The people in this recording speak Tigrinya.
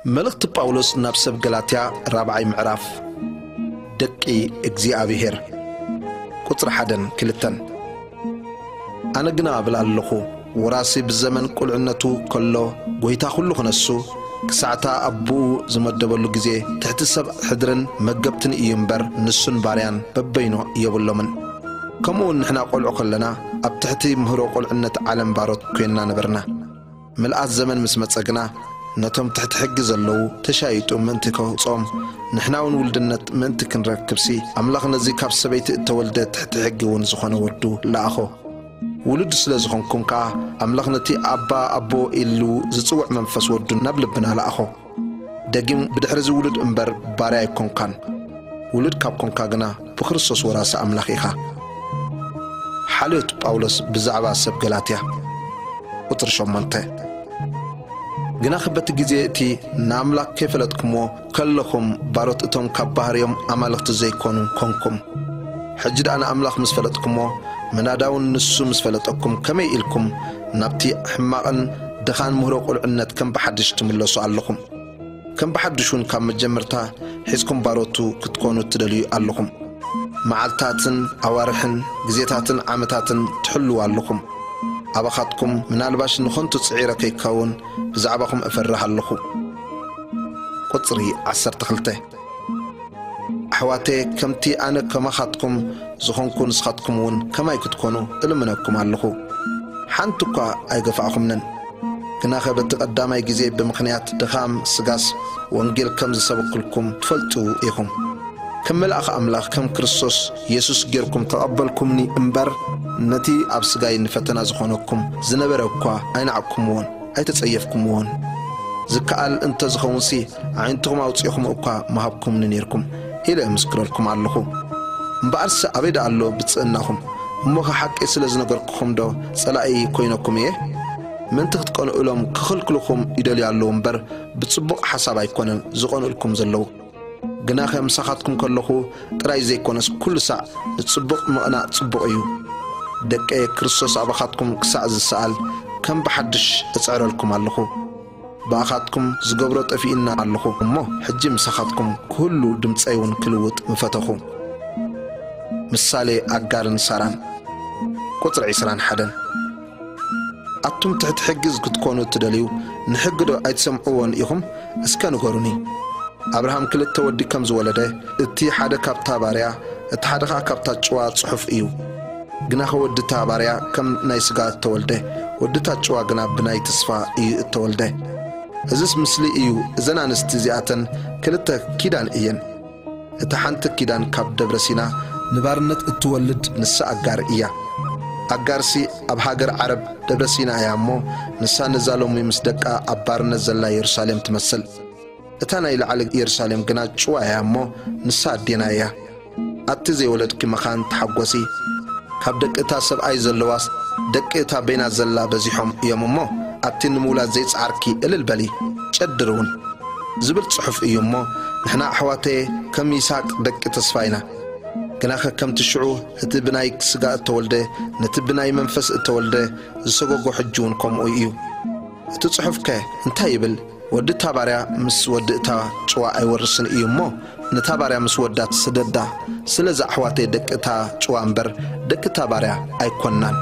መልእኽቲ ጳውሎስ ናብ ሰብ ገላትያ፣ ራብዓይ ምዕራፍ። ደቂ እግዚኣብሔር። ቁጽሪ ሓደን ክልተን። ኣነ ግና እብል ኣለኹ፣ ወራሲ ብዘመን ቁልዕነቱ ከሎ፣ ጐይታ ኹሉ ክነሱ፣ ክሳዕታ ኣቦኡ ዝመደበሉ ግዜ፣ ትሕቲ ሰብ ሕድርን መገብትን እዩ እምበር፣ ንሱን ባርያን በበይኑ የብሎምን። ከምኡውን ንሕና ቈልዑ ከለና፣ ኣብ ትሕቲ ምህሮ ቁልዕነት ዓለም ባሮት ኴንና ነበርና። ምልኣት ዘመን ምስ መጸ ግና፣ ነቶም ትሕቲ ሕጊ ዘለዉ ተሻይጡ ምእንቲ ከውጽኦም፣ ንሕና እውን ውልድነት ምእንቲ ክንረክብሲ፣ ኣምላኽ ነዚ ካብ ሰበይቲ እተወልደ ትሕቲ ሕጊ እውን ዝኾነ ወዱ ለኣኾ። ውሉድ ስለ ዝኾንኩም ከኣ፣ ኣምላኽ ነቲ ኣባ ኣቦ ኢሉ ዝጽውዕ መንፈስ ወዱ ናብ ልብና ለኣኾ። ደጊም ብድሕሪ እዚ ውሉድ እምበር ባርያ ኣይኮንካን። ውሉድ ካብ ኮንካ ግና ብክርስቶስ ወራሲ ኣምላኽ ኢኻ። ሓልዮት ጳውሎስ ብዛዕባ ሰብ ገላትያ። ቁጽሪ ሸሞንተ። ግናኸ በቲ ግዜ እቲ ንኣምላኽ ከይፈለጥኩምዎ ከለኹም፣ ባሮት እቶም ካብ ባህርዮም ኣማልኽቲ ዘይኮኑ ኮንኩም። ሕጂ ደኣ ንኣምላኽ ምስ ፈለጥኩምዎ፣ ምናዳውን ንሱ ምስ ፈለጠኩም፣ ከመይ ኢልኩም ናብቲ ሕማቕን ድኻን ምህሮ ቁልዕነት ከም ብሓድሽ ትምለሱ ኣለኹም? ከም ብሓድሽ እውን ካብ መጀመርታ ሒዝኩም ባሮቱ ክትኮኑ ትደልዩ ኣለኹም። መዓልታትን ኣዋርሕን ግዜታትን ዓመታትን ትሕልዉ ኣለኹም። ኣባኻትኩም ምናልባሽ ንኸንቱ ጽዒረ ከይከውን ብዛዕባኹም እፈርህ ኣለኹ። ቁጽሪ ዓሰርተ ክልተ። ኣሕዋተየ፣ ከምቲ ኣነ ከማኻትኩም ዝኾንኩ ንስኻትኩም እውን ከማይ ክትኮኑ እልምነኩም ኣለኹ። ሓንቲ እኳ ኣይገፋእኹምንን። ግናኸ በቲ ቀዳማይ ግዜ ብምኽንያት ድኻም ስጋስ ወንጌል ከም ዝሰበክልኩም ትፈልጡ ኢኹም። ከም መልኣኽ ኣምላኽ ከም ክርስቶስ የሱስ ጌርኩም ተቐበልኩምኒ እምበር፣ ነቲ ኣብ ስጋይ ንፈተና ዝኾነኩም ዝነበረ እኳ ኣይነዓቅኩምዎን ኣይተጸየፍኩምዎን። ዝከኣል እንተ ዝኸውንሲ፣ ኣዒንትኹም ኣውጺእኹም እኳ ምሃብኩምኒ ኔርኩም፣ ኢለ እምስክረልኩም ኣለኹ። እምበኣርሲ ኣበይ ደኣ ኣሎ ብጽእናኹም? እሞኸ ሓቂ ስለ ዝነገርኩኹም ዶ ጸላኢ ኮይነኩም እየ? ምእንቲ ክትቀንኡሎም ክኽልክልኹም ይደልዩ ኣለዉ እምበር፣ ብጽቡቕ ሓሳብ ኣይኮነን ዝቐንኡልኩም ዘለዉ። ግናኸ ምሳኻትኩም ከለኹ ጥራይ ዘይኮነስ፣ ኩሉ ሳዕ ንጽቡቕ ምቕናእ ጽቡቕ እዩ። ደቀየ፣ ክርስቶስ ኣባኻትኩም ክሳዕ ዝሰኣል፣ ከም ብሓድሽ እጽዕረልኩም ኣለኹ። ብኣኻትኩም ዝገብሮ ጠፊእና ኣለኹ እሞ፣ ሕጂ ምሳኻትኩም ክህሉ ድምጸይ እውን ክልውጥ ምፈተኹ። ምሳሌ ኣጋርን ሳራን። ቁጽሪ ዕስራን ሓደን። ኣቱም ትሕቲ ሕጊ ክትኮኑ እትደልዩ፣ ንሕጊ ዶ ኣይትሰምዕዎን ኢኹም? እስከ ንገሩኒ። ኣብርሃም ክልተ ወዲ ከም ዝወለደ፣ እቲ ሓደ ካብታ ባርያ፣ እቲ ሓደ ኸኣ ካብታ ጭዋ ጽሑፍ እዩ። ግናኸ ወዲ እታ ባርያ ከም ናይ ስጋ እተወልደ፣ ወዲ እታ ጭዋ ግና ብናይ ተስፋ እዩ እተወልደ። እዝስ ምስሊ እዩ፣ እዘን ኣንስቲ እዚኣተን ክልተ ኪዳን እየን። እታ ሓንቲ ኪዳን ካብ ደብረ ሲና ንባርነት እትወልድ ንሳ ኣጋር እያ። ኣጋርሲ ኣብ ሃገር ዓረብ ደብረ ሲና እያ እሞ፣ ንሳ ነዛ ሎሚ ምስ ደቃ ኣብ ባርነት ዘላ የሩሳሌም ትመስል። እታ ናይ ላዕሊ የሩሳሌም ግና ጭዋ እያ እሞ፣ ንሳ ኣዴና እያ። ኣቲ ዘይወለድኪ መኻን ተሓጎሲ። ካብ ደቂ እታ ሰብኣይ ዘለዋስ፣ ደቂ እታ በይና ዘላ በዚሖም እዮም እሞ፣ ኣቲ ንምውላድ ዘይጸዓርኪ እልል በሊ፣ ጨድሪ እውን። ዝብል ጽሑፍ እዩ እሞ፣ ንሕና ኣሕዋተየ ከም ይስሐቅ ደቂ ተስፋ ኢና። ግናኸ ከምቲ ሽዑ እቲ ብናይ ስጋ እተወልደ፣ ነቲ ብናይ መንፈስ እተወልደ ዝሰጎጎ ሕጂ እውን ከምኡ እዩ። እቲ ጽሑፍከ እንታይ ይብል? ወዲ እታ ባርያ ምስ ወዲ እታ ጭዋ ኣይወርስን እዩ እሞ፣ ነታ ባርያ ምስ ወዳ ስደዳ። ስለዚ ኣሕዋተይ ደቂ እታ ጭዋ እምበር ደቂ እታ ባርያ ኣይኮንናን።